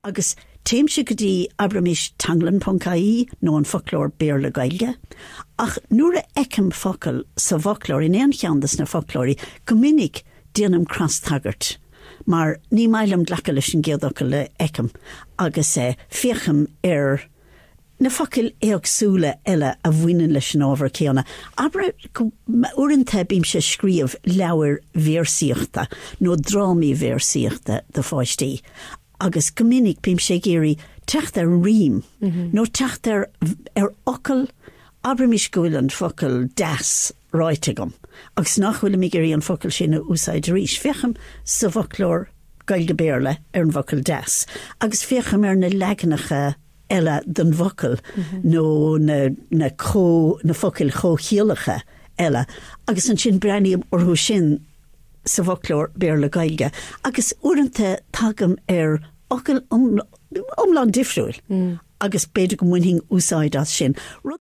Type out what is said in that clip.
Agus téimse go dtí, abraimis, teanglann ponc ie nó an foclóir Béarla-Gaeilge, ach nuair a fheicim focal sa bhfoclóir, in aon cheann de na foclóirí, go minic déanaim cras-tagairt, mar ní maith liom glacadh leis an gcéad fhocal a fheicim, agus féachaim ar na focail éagsúla eile a bhaineann leis an ábhar céanna. Abair, uaireanta bímse ag scríobh leabhair véarsaíochta nó drámaí véarsaíochta do pháistí agus go minic bímse ag iarraidh teacht ar rím nó teacht ar ar fhocal, abraimis go bhfuil an focal 'deas' ráite agam agus nach bhfuilim ag iarraidh an focal sin a úsáid arís. Féachaim sa bhfoclóir Gaeilge-Béarla ar an bhfocal 'deas' agus féachaim ar na leaganacha eile den bhfocal nó na na comh na focail chomhchiallacha eile agus ansin breathnaím orthu sin sa bhfoclóir Béarla-Gaeilge agus uaireanta tagaim ar fhocal iomlán difriúil agus b'fhéidir go mbainfinn úsáid as sin. Rud.